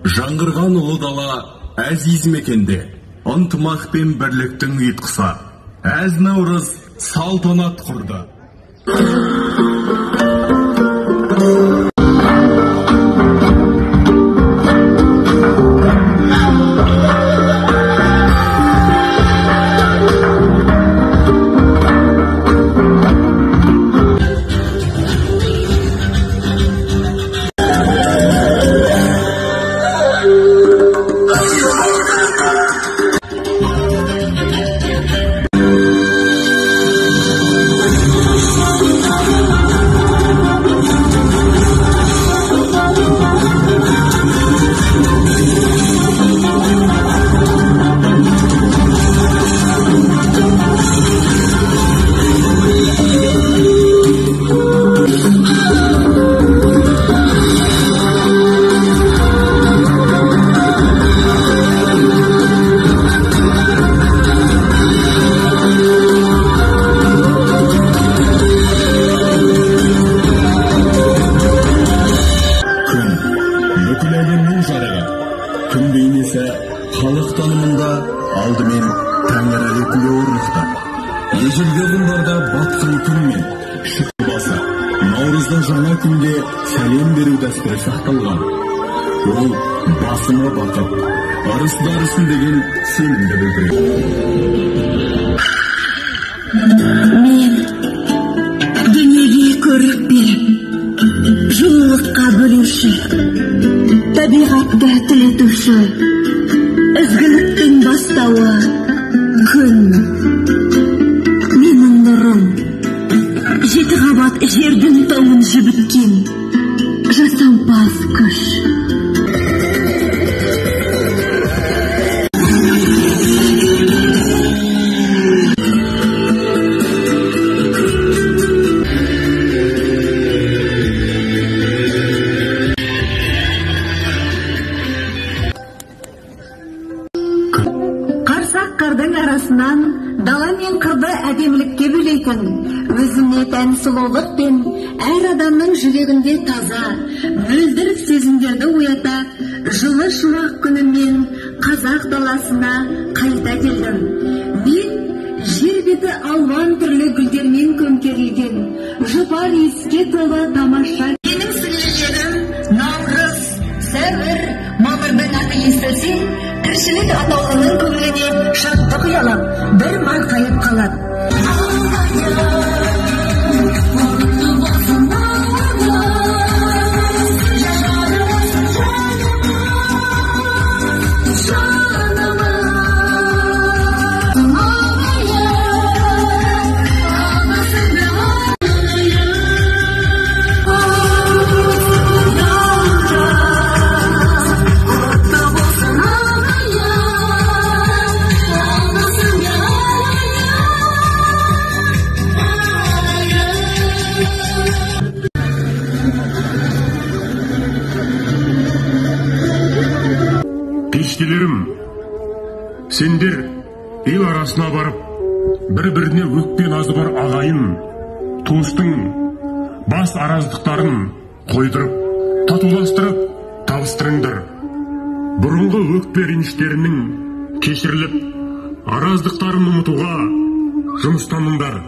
Жаңғырған ұлы дала әзиз мекенде, ынтымақ пен бірліктің ұйытқысы. Әз Наурыз салтанат құрды. Күн бейнесі халық танымында алдымен тәңірі ретінде орнықты. Ежелгі ғұндарда батқан күн мен шүкір басы, наурызда жаңа күнге сәлем беру дәстүрі сақталған. Ол басыма батып, ырыс дарысын деген сенімді білдіреді. Мен дүниеге көрік беріп, жылулыққа бөлеуші, табиғатты түлетуші, ізгіліктің бастауы күн. Менің нұрым жеті қабат жердің тоңын жібіткен жасампаз күш. Қардың арасынан дала мен қырды әдемілікке бөлейтін, өзіне тән сұлулық пен әр адамның жүрегінде таза, мөлдір сезімдерді оята, жылы шуақ күнімен қазақ даласына қайта келдім. Мен жер беті алуан түрлі гүлдермен көмкерілген, жұпар иіске толы тамаша. Менің сіңлілерім Наурыз, сәуір, мамырдың аты естілсе, тіршілік атаулының көңіліне шаттық ұялап, бір марқайып қалады. Періштелерім, сендер ел арасына барып, бір-біріне өкпе назы бар ағайын, туыстың бас араздықтарын қойдырып, татуластырып, табыстырыңдар. Бұрынғы өкпе реніштерінің кешіріліп, араздықтарын ұмытуға жұмыстаныңдар.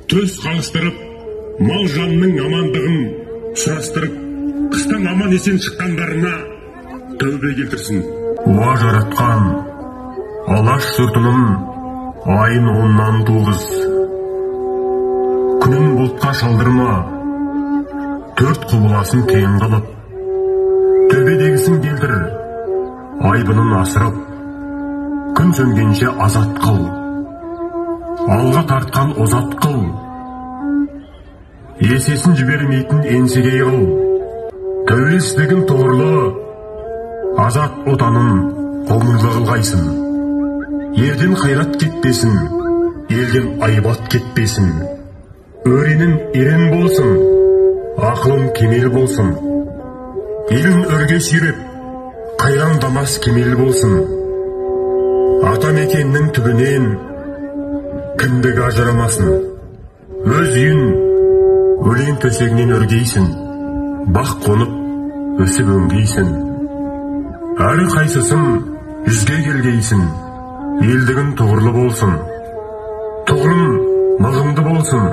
Төс қалыстырып, мал жанның амандығын сұрастырып, қыстан аман есен шыққандарына тәубе келтірсін. Уа жаратқан Алаш жұртының айын оннан туғыз. Күнін бұлтқа шалдырма, төрт құбыласын тең қылып, төбедегісін келтір, айбынын асырып, күн сөнгенше азат қыл, алға тартқан озат қыл, есесін жібермейтін еңсегей қыл, тәуелсіздігін тұғырлы, азат отанын қоңырлы қылғайсың. Ерден қайрат кетпесін, елден айбат кетпесін. Өренін ерен болсын, ақылын кемел болсын. Елін өрге сүйреп, қайрандамас кемел болсын. Ата мекеннің түбінен кіндік ажырамасын. Өз үйін өлең төсегінен өргейсін, бақ қонып өсіп өңгейсін. Әр қайсысын жүзге келгейсін, елдігін тұғырлы болсын. Тұғырын мығымды болсын.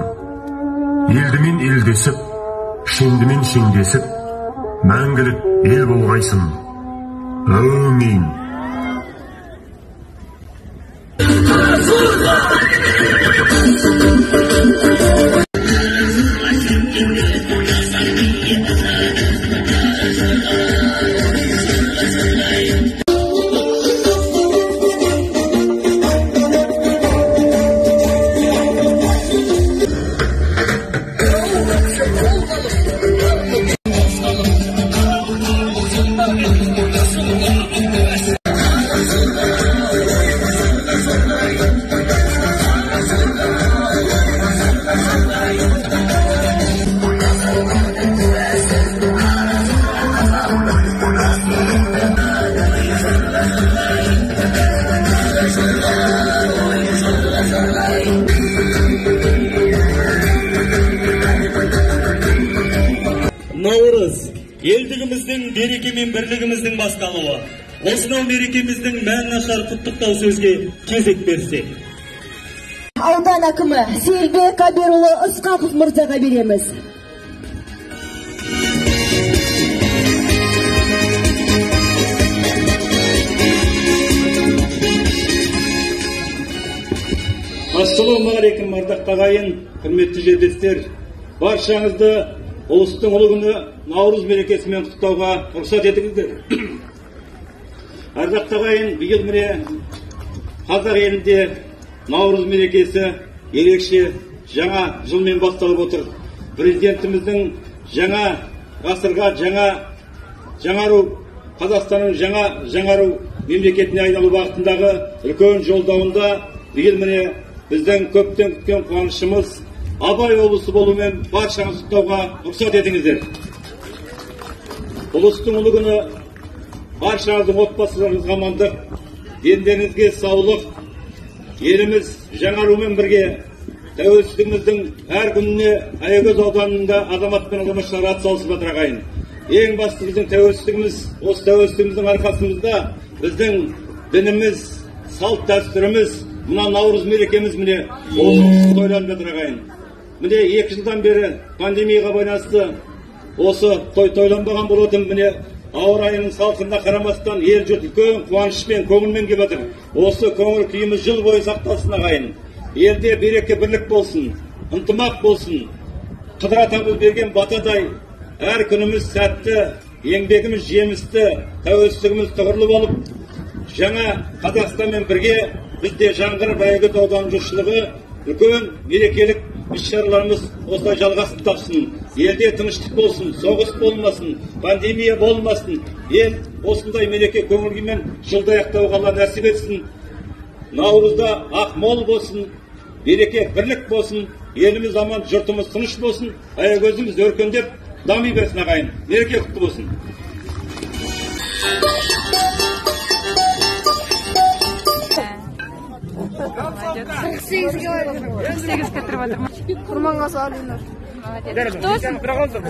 Елдімен елдесіп, шендімен шеңдесіп, мәңгілік ел болғайсын. Әумин. Наурыз, елдігіміздің, береке мен бірлігіміздің басталуы. Осынау мерекеміздің мәнін ашар құттықтау сөзге кезек берсек. Аудан әкімі Сейілбек Кабирұлы Ысқақов мырзаға береміз. Ассалаумағалейкум, ардақты ағайын, құрметті жерлестер. Баршаңызды ұлыстың ұлы күні Наурыз мерекесімен құттықтауға рұқсат етіңіздер. Ардақты ағайын, биыл міне қазақ елінде Наурыз мерекесі ерекше жаңа жылмен басталып отыр. Президентіміздің жаңа ғасырға жаңа жаңару, Қазақстанның жаңа жаңару мемлекетіне айналу бағытындағы үлкен жолдауында биыл міне біздің көптен күткен қуанышымыз Абай облысы болумен баршаңызды құттықтауға рұқсат етіңіздер. Ұлыстың ұлы күні баршаңыздың отбасыларыңызға амандық, дендеріңізге саулық, еліміз жаңарумен бірге тәуелсіздігіміздің әр күніне Аягөз ауданында азамат пен азаматшалар атсалысып жатыр ағайын. Ең басты біздің тәуелсіздігіміз, осы тәуелсіздігіміздің арқасында біздің дініміз, салт дәстүріміз, мына Наурыз мерекеміз міне осы тойланып жатыр ағайын. Міне 2 жылдан бері пандемияға байланысты осы той тойланбаған болатын. Міне ауа райының салқынына қарамастан ел жұрт үлкен қуанышпен, көңілмен келіп жатыр. Осы көңіл күйіміз жыл бойы сақталсын ағайын. Елде береке бірлік болсын, ынтымақ болсын. Қыдыр атамыз берген батадай әр күніміз сәтті, еңбегіміз жемісті, тәуелсіздігіміз тұғырлы болып, жаңа Қазақстанмен бірге бізде жаңғырып Аягөз ауданының жұртшылығы үлкен мерекелік іс-шараларымыз осылай жалғасын тапсын. Елде тыныштық болсын, соғыс болмасын, пандемия болмасын. Ел осындай мереке көңіл күймен жылды аяқтауға Алла нәсіп етсін. Наурызда ақ мол болсын, береке бірлік болсын, еліміз аман, жұртымыз тыныш болсын, Аягөзіміз өркендеп дами берсін ағайын. Мереке құтты болсын. 48-ге кіріп жатырмын. Құрманғазы Алинұр. Молодец. Құтты болсын.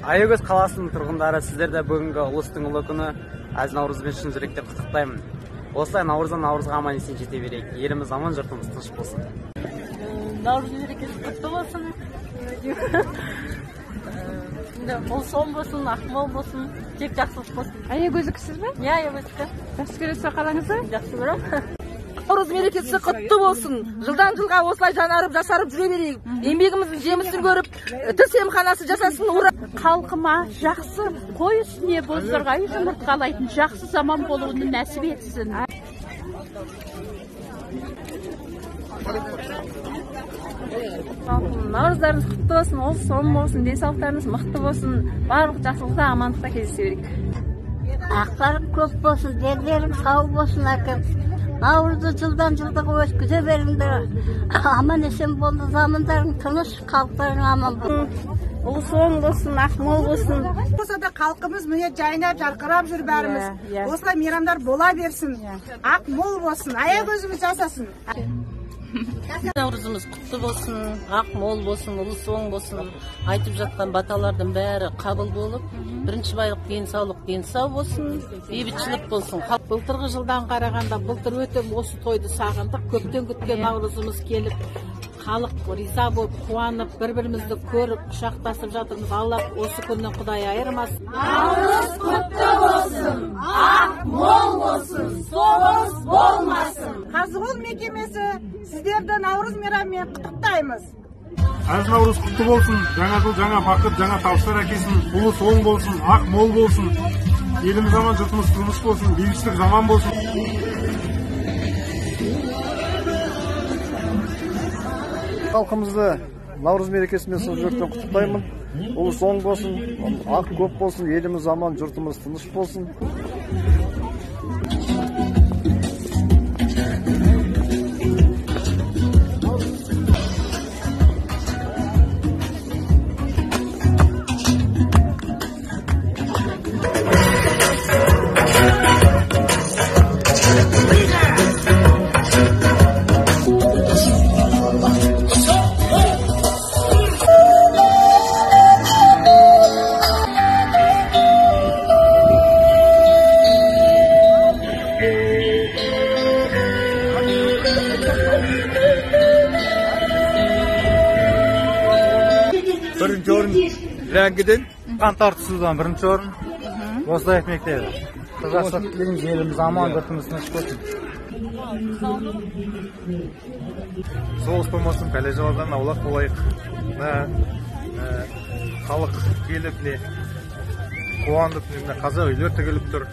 Аягөз қаласының тұрғындары, сіздерді бүгінгі ұлыстың ұлы күні әз Наурызбен шын жүректен құттықтаймын. Осылай наурыздан наурызға аман есен жете берейік. Еліміз аман, жұртымыз тыныш болсын. Наурыз мерекесі құтты болсын. Мол болсын, ақ мол болсын, тек жақсылық болсын. Аягөздікісіз бе? Иә, Аягөздікі. Жақсы көресіз бе қалаңызды? Жақсы көремін. Наурыз мерекесі құтты болсын. Жылдан жылға осылай жанарып, жасарып жүре берейік. Еңбегіміздің жемісін көріп, тіс емханасы жасасын. Ура! Халқыма жақсы, қой үстіне бозторғай жұмыртқалайтын жақсы заман болуын нәсіп етсін. Наурыздарыңыз құтты болсын, ол сон болсын, денсаулықтарыңыз мықты болсын, барлық жақсылықта, амандықта кездесе берейік. Ақтарың көп болсын, дендерің сау болсын, әкем. Наурызды жылдан жылдығы өткізе беріңдер. Аман есен болды, замандарың тыныш, халықтарың аман болсын. Ұлыс оң болсын, ақ мол болсын. Болса да халқымыз міне жайнап, жарқырап жүр бәріміз. Осылай мейрамдар бола берсін. Ақ мол болсын, Аягөзіміз жасасын. Наурызымыз құтты болсын, ақ мол болсын, ұлыс оң болсын. Айтып жатқан баталардың бәрі қабыл болып, бірінші байлық денсаулық, денсау болсын, бейбітшілік болсын. Былтырғы жылдан қарағанда былтыр өте осы тойды сағындық, көптен күткен наурызымыз келіп, халық риза болып, қуанып, бір-бірімізді көріп, құшақтасып жатырмыз. Алла осы күннен Құдай айырмасын. Наурыз құтты болсын, ақ мол болсын, соғыс болмасын. Қазығұл мекемесі сіздерді наурыз мейрамымен құттықтаймыз. Әз наурыз құтты болсын, жаңа жыл жаңа бақыт, жаңа табыстар әкелсін, ұлыс оң болсын, ақ мол болсын, еліміз аман, жұртымыз тыныш болсын, бейбітшілік заман болсын. Халқымызды наурыз мерекесімен шын жүректен құттықтаймын. Ұлыс оң болсын, ақ көп болсын, еліміз аман, жұртымыз тыныш болсын. Бірінші орын Ләңгіден, қан тартысудан бірінші орын Боздаев мектебі. Жақсылық тілейміз, еліміз аман, жұртымыз тыныш болсын. Соғыс болмасын, пәле-жаладан аулақ болайық. Халық келіп, қуанып, мына қазақ үйлер тігіліп тұр.